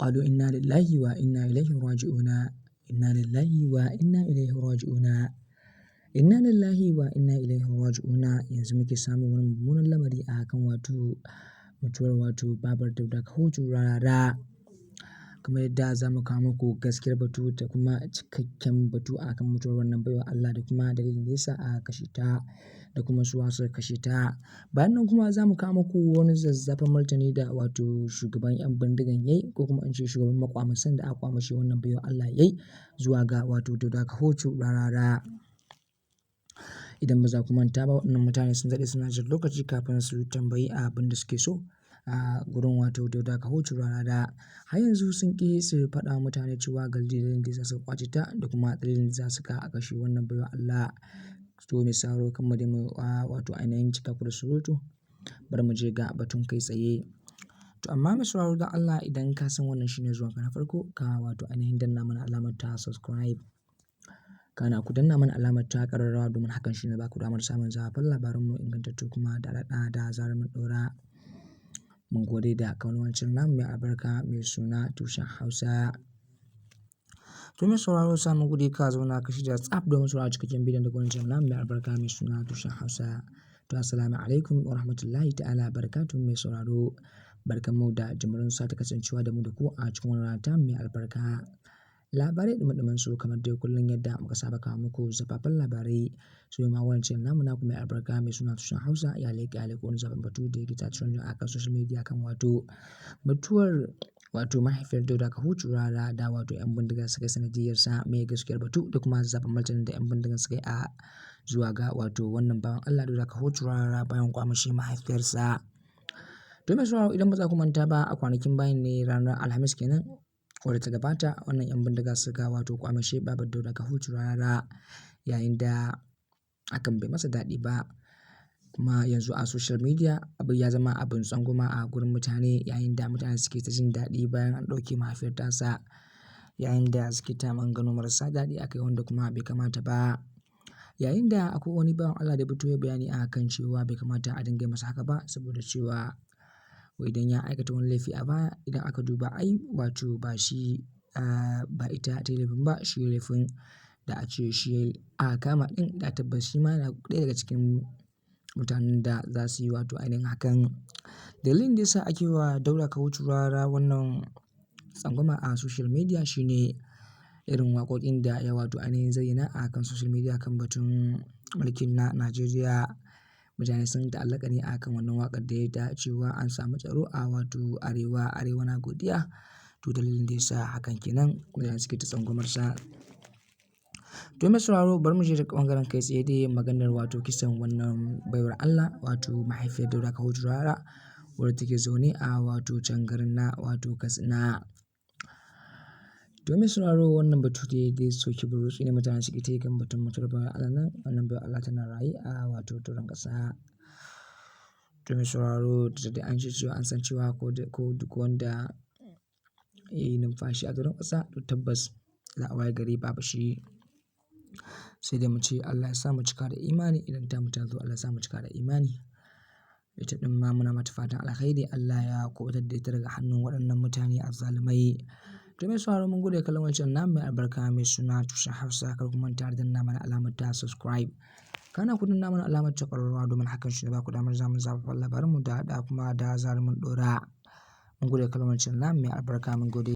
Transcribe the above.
Qalu inna lillahi wa inna ilaihi raji'una. Inna lillahi wa inna ilaihi raji'una. Inna lillahi wa inna ilaihi raji'una. Yanzu muke samun wani mummunan lamari a kan wato mutuwar wato Babar Dauda Kahutu Rarara. Kamar yadda za mu kawo muku gaskiyar batu da kuma cikakken batu a kan mutuwar wannan baiwar Allah da kuma dalilin da yasa aka kashe ta da kuma su wa suka kashe ta. Bayan nan kuma za mu kawo muku wani zazzafan martani da wato shugaban 'yan bindigan yayi ko kuma in ce shugaban makwamasan da aka kwamashe wannan baiwar Allah yayi zuwa ga wato Dauda Kahutu Rarara. Idan ba za ku manta ba, waɗannan mutane sun daɗe suna jin lokaci kafin su tambayi abin da suke so a gurin wato Dauda Kahutu Rarara. Har yanzu sun ƙi su faɗa wa mutane cewa ga dalilin da yasa suka ƙwace ta da kuma dalilin da yasa suka kashe wannan baiwar Allah. To mai sauraro, kan mu dai mu wato ainihin cika ku da surutu. Bari mu je ga batun kai tsaye. To amma mai sauraro, don Allah idan ka san wannan shine zuwanka na farko, ka wato ainihin danna mana alamar ta subscribe. Kana ku danna mana alamar ta ƙararrawa, domin hakan shine ba ku damar samun zafafan labaranmu ingantattu kuma da daɗaɗa da zarar mun ɗora. Mun gode da ƙaunar wancan namu mai albarka mai suna Tushen Hausa. To mai sauraro, samu guri ka zauna ka shirya tsaf domin sauraron cikakken bidiyon da wancan namu mai albarka mai suna Tushen Hausa. To assalamu alaikum wa rahmatullahi ta'ala barakatuhu, mai sauraro. Barkanmu da jimirin sake kasancewa da mu da ku a cikin wannan rana mai albarka. Labarai ɗumi su kamar dai kullum yadda muka saba kawo muku zafafan labarai. Su ma wancan namu naku mai albarka mai suna Tushen Hausa ya leƙa ya leƙo wani zafin batu da yake ta trending a kan social media kan wato mutuwar wato mahaifiyar Dauda Kahutu Rarara da wato 'yan bindiga suka yi sanadiyyarsa, mai gaskiyar batu da kuma zafin martanin da 'yan bindigan suka yi a zuwa ga wato wannan bawan Allah Dauda Kahutu Rarara bayan kwamashe mahaifiyarsa. To mai sauraro, idan ba za ku manta ba, a kwanakin bayan ne, ranar Alhamis kenan wadda ta gabata, wannan 'yan bindiga suka wato kwamashe Babar Dauda Kahutu Rarara, yayin da hakan bai masa daɗi ba. Kuma yanzu a social media abu ya zama abin tsangwama a gurin mutane, yayin da mutane suke ta jin daɗi bayan an ɗauke mahaifiyar tasa, yayin da suke ta maganganu marasa daɗi a kai wanda kuma bai kamata ba. Yayin da akwai wani bawan Allah da ya fito ya bayani a kan cewa bai kamata a dinga masa haka ba, saboda cewa wai idan ya aikata wani laifi a baya, idan aka duba ai wato ba shi, ba ita ta yi laifin ba, shi ya yi laifin, da a ce shi aka kama ɗin, da tabbas shi ma yana ɗaya daga cikin mutanen da za su yi wato ainihin hakan. Dalilin da yasa ake wa Dauda Kahutu Rarara wannan tsangwama a social media shine irin waƙoƙin da ya wato ainihin zayyana a kan social media kan batun mulkin na Najeriya. Mutane sun ta'allaka ne a kan wannan waƙar da ya yi ta cewa an samu tsaro a wato Arewa, Arewa na godiya. To dalilin da yasa hakan kenan mutane suke ta tsangwamarsa. To mai sauraro, bari mu je daga ɓangaren kai tsaye dai maganar wato kisan wannan baiwar Allah, wato mahaifiyar Dauda Kahutu Rarara, wadda take zaune a wato can garin na wato Katsina. To mai sauraro, wannan batu dai dai soki burutsu ne mutane suke ta yi kan batun mutuwar baiwar Allah nan. Wannan baiwar Allah tana raye a wato doron ƙasa. To mai sauraro, da dai an ce cewa an san cewa ko duk wanda ya yi numfashi a doron ƙasa, to tabbas za a waye gari babu shi. Sai dai mu ce Allah ya sa mu cika da imani idan tamu ta zo, Allah ya sa mu cika da imani. Ita ɗin ma muna mata fatan alkhairi, Allah ya kuɓutar da ita daga hannun waɗannan mutane azzalumai. To mai sauraro, mun gode kallon wancan namu mai albarka mai suna Tushen Hausa. Kar ku manta da danna mana alamar ta subscribe. Kana ku danna mana alamar ta ƙararrawa, domin hakan shi ne ba ku damar zamun zafafan labaranmu da haɗa kuma da zarar mun ɗora. Mun gode kallon wancan namu mai albarka, mun gode.